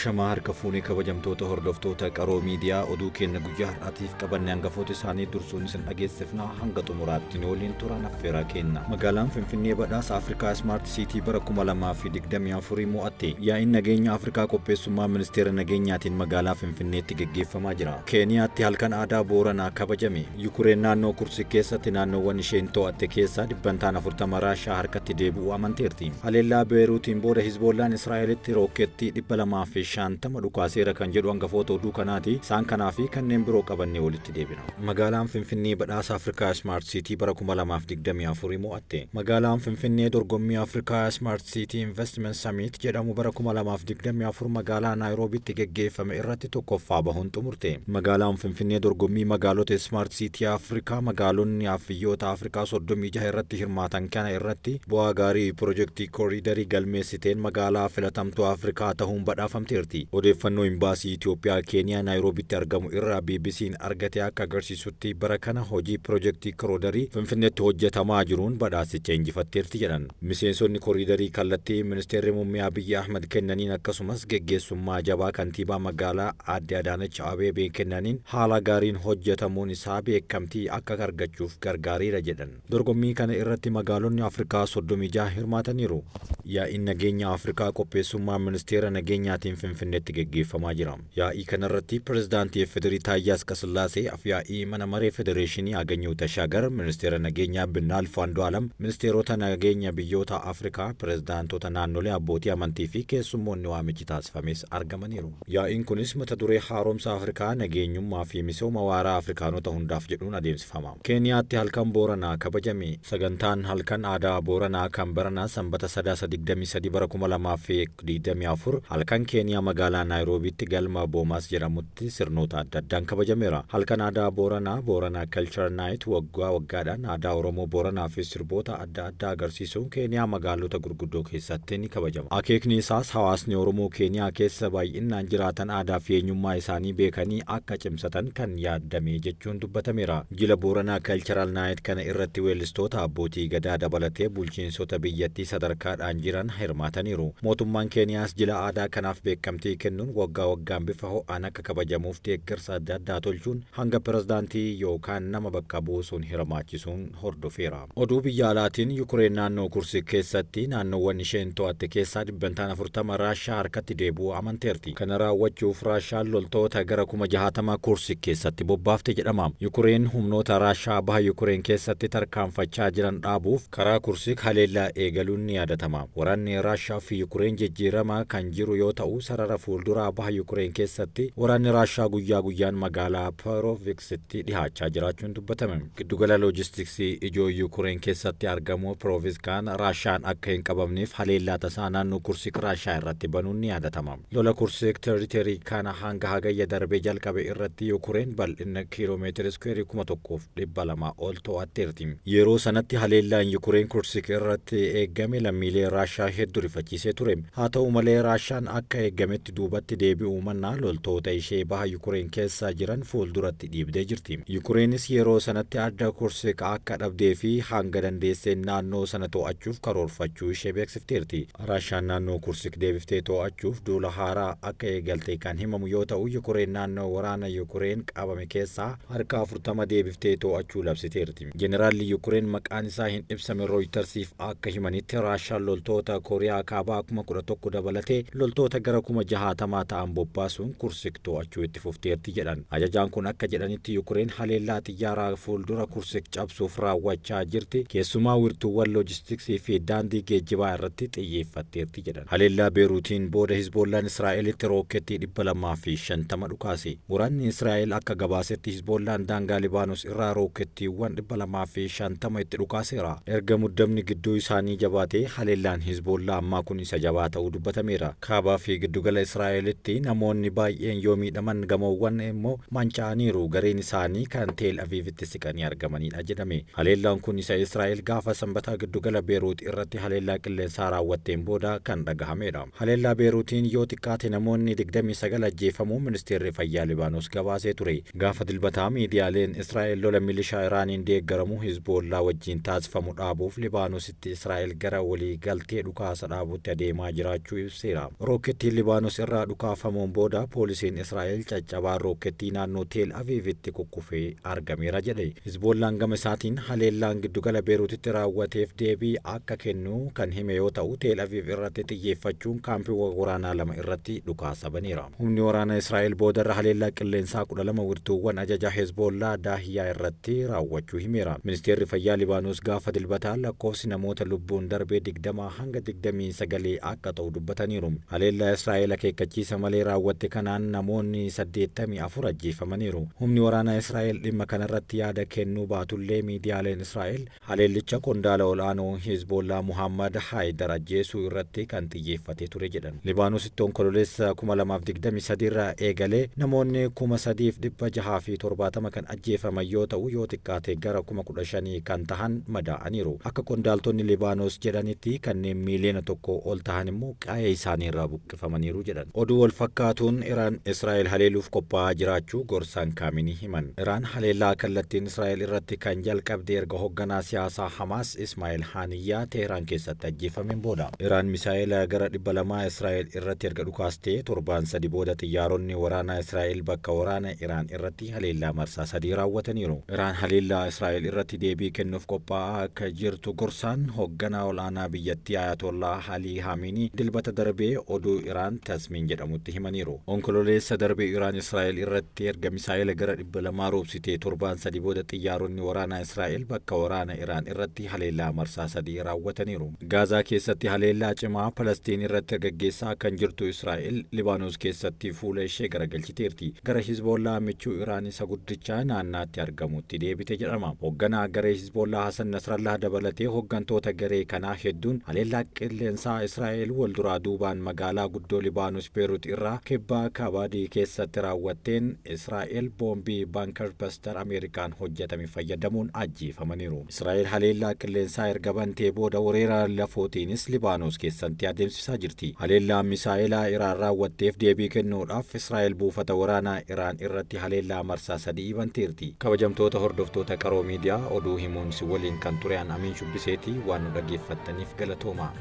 Ashamaa harka fuunee kabajamtoota hordoftoota Qaroo Miidiyaa, oduu keenya guyyaa har'aatiif qabanne hangafoota isaanii dursuun isin dhageessifnaa, hanga xumuraatti nu waliin turan affeeraa kenna. Magaalaan Finfinnee badhaasa Afrikaa Smart City bara 2024 mo'atte. Yaa'iin nageenya Afrikaa qopheessummaa Ministeera Nageenyaatiin magaalaa Finfinneetti geggeeffamaa jira. Keeniyaatti halkan aadaa Booranaa kabajame. Yukureen naannoo Kursik keessatti naannoowwan isheen to'atte keessaa dhibbantaan 40 Raashaa harkatti deebi'uu amanteerti. Haleellaa Beeruutiin booda Hizboollaan Israa'elitti rookkeettii 250 dhukaaseera kan jedhu hangafoota oduu kanaati. Isaan kanaa fi kanneen biroo qabannee walitti deebina. Magaalaan Finfinnee badhaasa Afrikaa Smart City bara 2024 mo'atte. Magaalaan Finfinnee dorgommii Afrikaa Smart City Investment Summit jedhamu bara 2024 magaalaa Naayiroobitti geggeeffame irratti tokkoffaa bahuun xumurte. Magaalaan Finfinnee dorgommii magaalota Smart City Afrikaa magaalonni biyyoota Afrikaa 36 irratti hirmaatan kana irratti bu'aa gaarii pirojektii kooriidarii galmeessiteen magaalaa filatamtuu Afrikaa ta'uun badhaafamteerti. Odeeffannoo Imbaasii Itoophiyaa Keeniyaa Naayiroobitti argamu irraa BBC'n argate akka agarsiisutti, bara kana hojii pirojektii kooriidarii Finfinneetti hojjetamaa jiruun badhaasicha injifatteerti jedhan. Miseensonni kooriidarii kallattii Ministeerri Muummee Abiyyi Ahmad kennaniin, akkasumas geggeessummaa jabaa kantiibaa magaalaa Aadde Adaanech Abeebee kennaniin haala gaariin hojjetamuun isaa beekamtii akka argachuuf gargaareera jedhan. Dorgommii kana irratti magaalonni Afrikaa 36 hirmaataniiru. Yaa'iin nageenya Afrikaa qopheessummaa Ministeera Nageenyaatiin Finfinneetti geggeeffamaa jira. Yaa'ii kanarratti Pirezidaantii FDRI Taayyee Asqasillaasee, Afyaa'ii Mana Maree Federeeshinii Aganyuu Tashaagar, Ministeera Nageenyaa Binnaalf Andu'aalam, ministeerota nageenya biyyoota Afrikaa, pirezidaantota naannolee, abbootii amantii fi keessummoonni waamichi taasifames argamaniiru. Yaa'iin kunis mata duree "Haaromsa Afrikaa, nageenyummaa fi misooma waaraa Afrikaanota hundaaf" jedhuun adeemsifama. Keeniyaatti halkan Booranaa kabajame. Sagantaan halkan aadaa Booranaa kan baranaa Sanbata Sadaasa 23 bara 2024 halkan Keeniyaa magaalaa Naayiroobiitti galma Boomaas jedhamutti sirnoota adda addaan kabajameera. Halkan aadaa Booranaa, Booranaa Culture Night, waggaa waggaadhaan aadaa Oromoo Booranaa fi sirboota adda addaa agarsiisuun Keeniyaa magaalota gurguddoo keessatti ni kabajama. Akeekni isaas hawaasni Oromoo Keeniyaa keessa baay'inaan jiraatan aadaa fi eenyummaa isaanii beekanii akka cimsatan kan yaadame jechuun dubbatameera. Jila Booranaa Cultural Night kana irratti weellistoota, abbootii gadaa dabalatee bulchiinsota biyyattii sadarkaadhaan jiran hirmaataniiru. Mootummaan Keeniyaas jila aadaa kanaaf beekamtii kennuun waggaa waggaan bifa ho'aan akka kabajamuuf deeggarsa adda addaa tolchuun hanga pirezidaantii yookaan nama bakka buusuun hirmaachisuun hordofeera. Oduu biyya alaatiin, Yukureen naannoo Kursik keessatti naannoowwan isheen to'atte keessaa dhibbantaan 40 Raashaa harkatti deebi'uu amanteerti. Kana raawwachuuf Raashaan loltoota gara 60,000 Kursik keessatti bobbaafte jedhama. Yukureen humnoota Raashaa baha Yukureen keessatti tarkaanfachaa jiran dhaabuuf karaa Kursik haleellaa eegaluun ni yaadatama. Waraanni Raashaa fi Yukureen jijjiirama kan jiru yoo ta'u, sarara fuulduraa baha Yukureen keessatti waraanni Raashaa guyyaa guyyaan magaalaa Poroviksitti dhihaachaa jiraachuun dubbatame. Giddugala loojistiksii ijoo Yukureen keessatti argamu Poroviskaan Raashaan akka hin qabamneef haleellaa tasaa naannoo Kursik Raashaa irratti banuun ni yaadatama. Lola Kursik territory kana hanga Hagayya darbee jalqabe irratti Yukureen bal'ina kiiloomeetira iskweerii 1200 ol to'atteerti. Yeroo sanatti haleellaan Yukureen Kursik irratti eeggame lammiilee Raashaa hedduu rifachiisee ture. Haa ta'u malee, Raashaan akka eeggametti duubatti deebi'uu mannaa loltoota ishee baha Yukureen keessa jiran fuulduratti dhiibdee jirti. Yukureenis yeroo sanatti adda Kursik akka dhabdee fi hanga dandeesseen naannoo sana to'achuuf karoorfachuu ishee beeksifteerti. Raashaan naannoo Kursik deebiftee to'achuuf duula haaraa akka eegalte kan himamu yoo ta'u, Yukureen naannoo waraana Yukureen qabame keessaa harka 40 deebiftee to'achuu labsiteerti. Jeneraalli Yukureen maqaan isaa hin ibsame Rooytarsiif akka himanitti, Raashaan loltoota Kooriyaa Kaabaa 11,000 dabalatee loltoota gara 60,000 ta'an bobbaasuun Kursik to'achuu itti fufteerti jedhan. Ajajaan kun akka jedhanitti, Yukureen haleellaa xiyyaaraa fuuldura Kursik cabsuuf raawwachaa jirti. Keessumaa wirtuuwwan loojistiksii fi daandii geejjibaa irratti xiyyeeffatteerti jedhan. Haleellaa Beeruutiin booda Hizboollaan Israa'elitti rookkeettii 250 dhukaase. Waraanni Israa'el akka gabaasetti, Hizboollaan daangaa Libaanos irraa rookkeettiiwwan 250 itti dhukaaseera. Erga muddamni gidduu isaanii jabaatee haleellaan Hizboollaa ammaa kun isa jabaa ta'uu dubbatameera. Kaabaa fi giddugala Israa'elitti namoonni baay'een yoo miidhaman, gamoowwan immoo manca'aniiru. Gareen isaanii kan Teel Aviivitti siqanii argamanidha jedhame. Haleellaan kun isa Israa'el gaafa Sanbataa giddugala Beeruut irratti haleellaa qilleensaa raawwatteen booda kan dhagahamedha. Haleellaa Beeruutiin yoo xiqqaate namoonni 29 ajjeefamuu Ministeerri Fayyaa Libaanos gabaasee ture. Gaafa Dilbataa miidiyaaleen Israa'el lola milishaa Iraaniin deeggaramu Hizboollaa wajjin taasifamu dhaabuuf Libaanositti Israa'el gara walii galtee dhukaasa dhaabuutti adeemaa jiraachuu ibseera. Rookettiin Libaanos Libaanos irraa dhukaafamuun booda poolisiin Israa'el caccabaa rookkeettii naannoo Teel Aviivitti kukkufee argameera jedhe. Hizboollaan gama isaatiin haleellaan giddugala Beeruutitti raawwateef deebii akka kennu kan hime yoo ta'u, Teel Aviiv irratti xiyyeeffachuun kaampiiwwan waraanaa lama irratti dhukaasa baneera. Humni waraanaa Israa'el boodarra haleellaa qilleensaa 12 wirtuuwwan ajaja Hezboollaa Daahiyaa irratti raawwachuu himeera. Ministeerri fayyaa Libaanos gaafa Dilbataa lakkoofsi namoota lubbuun darbee 20 hanga 29 akka ta'u dubbataniiru. Haleellaa Israa'el akeekkachiisa malee raawwatte kanaan namoonni 84 ajjeefamaniiru. Humni waraanaa Israa'el dhimma kanarratti yaada kennuu baatullee, miidiyaaleen Israa'el haleellicha qondaala ol'aanoo Hezbollaa Muhammad Haayidar ajjeesuu irratti kan xiyyeeffatee ture jedhan. Libaanositti Onkololeessa 2023 irraa eegalee namoonni 3,670 kan ajjeefaman yoo ta'u, yoo xiqqaate gara 15,000 kan tahan madaa'aniiru. Akka qondaaltonni Libaanos jedhanitti kanneen miiliyoona 1 ol tahan immoo qa'ee isaanii irraa buqqifamaniiru jedhan. Oduu wal fakkaatuun, Iraan Israa'el haleeluuf qophaa'aa jiraachuu gorsaan Kaaminii himan. Iraan haleellaa kallattiin Israa'el irratti kan jalqabde erga hoogganaa siyaasaa Hamaas Ismaa'eel Haaniyyaa Teheraan keessatti ajjeefameen booda. Iraan misaa'ela gara 200 Israa'el irratti erga dhukaastee torbaan 3 booda xiyyaaronni waraanaa Israa'el bakka waraana Iraan irratti haleellaa marsaa 3 raawwataniiru. Iraan haleellaa Israa'el irratti deebii kennuuf qophaa'aa akka jirtu gorsaan hoogganaa ol'aanaa biyyattii Ayatollah Alii Haamiinii Dilbata darbee oduu Iraan Tasmiin jedhamutti himaniiru. Onkololeessa darbee Iraan Israa'el irratti erga misaa'ela gara 200 roobsitee torbaan 3 booda xiyyaaronni waraanaa Israa'el bakka waraana Iraan irratti haleellaa marsaa 3 raawwataniiru. Gaazaa keessatti haleellaa cimaa Falastiin irratti gaggeessaa kan jirtu Israa'el Libaanos keessatti fuula ishee garagalchiteerti. Gara Hizboollaa michuu Iraan isa guddichaa naannaatti argamutti deebite jedhama. Hoogganaa garee Hizboollaa Hasan Nasrallah dabalatee hooggantoota garee kanaa hedduun haleellaa qilleensaa Israa'el wal duraa duubaan magaalaa guddoo Libaanos Beerut irraa kibbaa Kabaadii keessatti raawwatteen Israa'el boombii bunker buster Ameerikaan hojjetame fayyadamuun ajjeefamaniiru. Israa'el haleellaa qilleensaa erga bantee booda weerara lafootiinis Libaanos keessatti adeemsisaa jirti. Haleellaa misaa'elaa Iraan raawwatteef deebii kennuudhaaf Israa'el buufata waraanaa Iraan irratti haleellaa marsaa 3 banteerti. Kabajamtoota hordoftoota Qaroo Miidiyaa, oduu himuun si waliin kan ture an Amiin Shubbiseeti. Waan nu dhaggeeffattaniif galatooma.